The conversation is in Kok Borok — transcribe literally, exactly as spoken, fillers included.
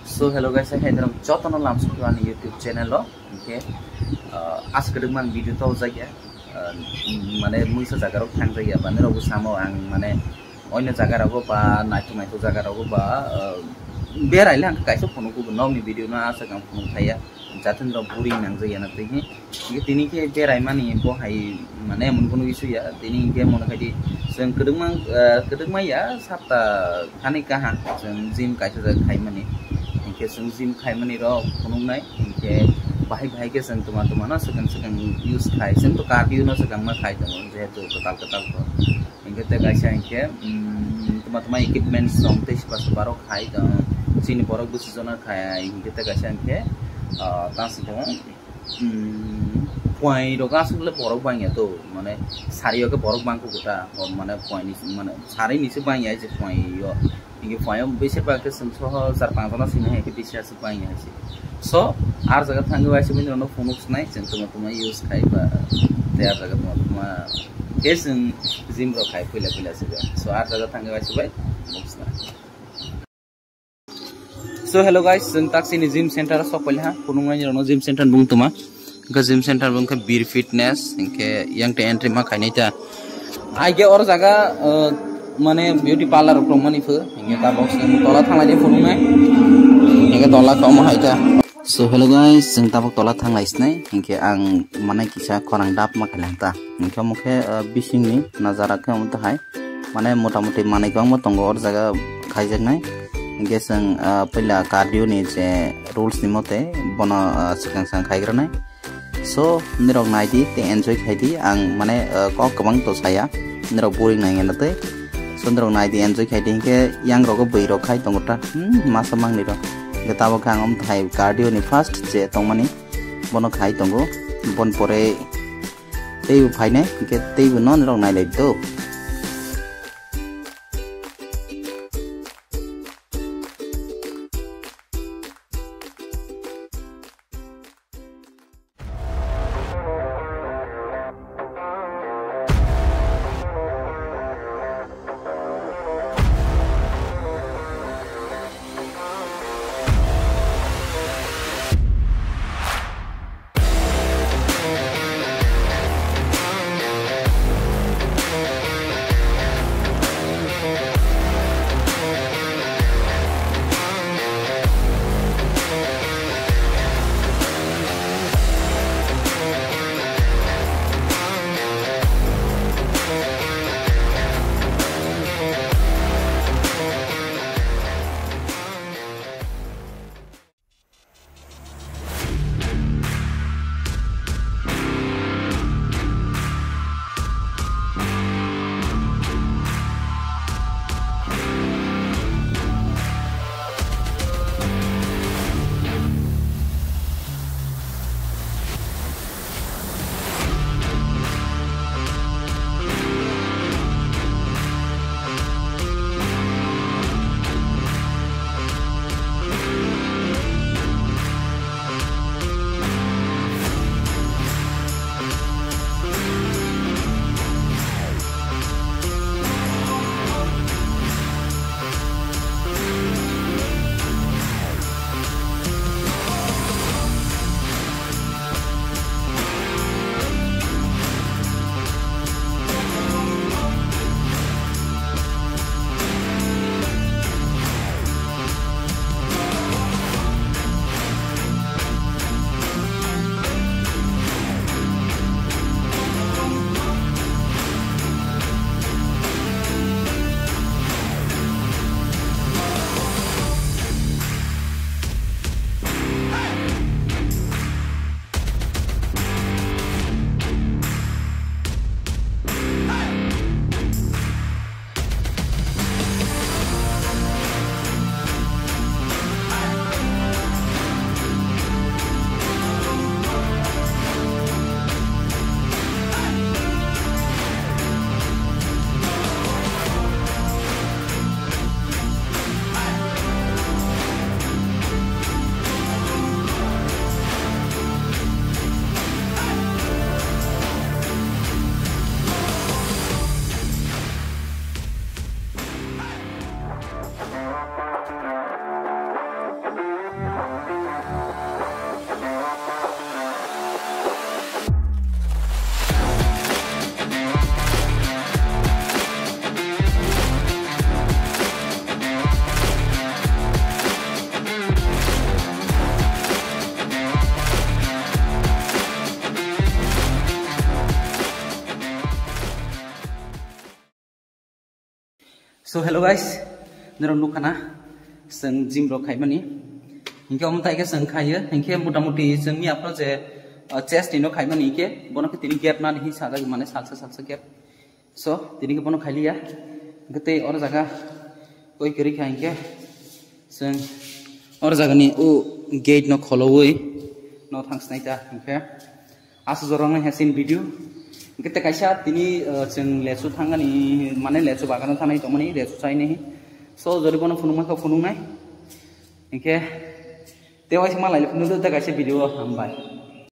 So hello guys, hai norok jotono lamsok ani YouTube channel o. Hinkhe, ah, aswk kwdwkma ang video to jakya. Ah, mane mungsa jaga rok thang jakya, ba norok bo samo ang mane oino jaga rogo ba naithok naithok jaga rogo ba, ah, berai le ang kaisa phunuk nokni video no aswk ang phunuk thaya. Jatun rok buri nang jakya na twi. Hinkhe tini khe berai mani bo hai mane emon kono issue ya. Tini hinkhe mone khai di chwng kwdwkma, ah, kwdwkma ya sapta thani kaha chwng gym kaisa jaga khai mani. Hinkhe chwng gym khai mani rok phunuk nai. Hinkhe bahai bahai khe chwng tuma tuma no swkang swkang use khai. Chwng to cardio no swkang ma khai tongo jehetu kwtal kwtal to. Hinkhe tei kaisa hinkhe, mm, tuma tuma equipments rok tei swba swba rok khai tongo. Chini borok bwswk jono khai hinkhe tei kaisa hinkhe, ah, tang sing tongo. Hmm, phuairok aswk le borok bangya to, mane sari o khe borok bangkho kwta, o mane phuaini, mane sari ni se bangya se phuai o. Hinkhe phuai o bese ba khe chwng soho char panch jona simi hai khe bisi aswk bangya hai se. So, ar jaga thangwi waisa bini rokno phunuk snai, chwng tuma tuma use khai ba, tei ar jaga tuma tuma khe chwng gym rok khai puila puila se ba. So, ar jaga thangwi waisa bai phunuk snai. So hello guys, chwng tak chini gym center o sok pailha, phunuknai rokno gym center bung tuma. Hinkhe gym center bung khe Bir Fitness, hinkhe yang te entry ma khainai ta. Ai khe or jaga, uh, mane beauty parlor rok tongmani pho, hinkhe tabok chwng tola thanglai de phunuknai. Hinkhe tola khe omo hai ta. So hello guys, chwng tabok tola thanglai sinai, hinkhe ang mane kisa khorang dap ma khailai ta. Hinkhe omo khe, uh, bisingni najara khe omo ta hai. Mane motamuti manwi kwbangma tongo o jaga khaijaknai. Hinkhe chwng, ah, puila cardio ni je rules ni mote bono, ah, swkang swkang khaigrwnai. So, nirok naidi tei enjoy khaidi. Ang mane, ah, kok kwbang to saya. Nirok boring nai hwnna tei. So, nirok naidi enjoy khaidi hinkhe yang rogo bwrwi rok khai tongo ta. Hmm, masa mangni rok. Hinkhe tabok khe ang omo thai cardio ni first je tongmani bono khai tongo. Bon pore teibo phainai, hinkhe teibo no norok nailai do. So hello guys, norok nukha na, chwng gym rok khaimani. Hinkhe omo tai khe chwng khaiyo, hinkhe mota moti chwng miya phano je, uh, chest ni no khaimani hinkhe bono khe tini gap nani hi sajak mane salsa salsa gap. So tini khe bono khailiya. Hinkhe tei oro jaga koi kwrwi kha hinkhe chwng oro jaga ni o gate no kholowi no thangsnai ta hinkhe. Aswk jorokno he sini video. Hinkhe tei kaisa tini, uh, chwng lesu thangani, mane lesu bagano thanai tongmani, lesu chainai. So, jodi bono phunukma khe phunuknai. Hinkhe tei waisa malai phunukdo tei kaisa video o hambai.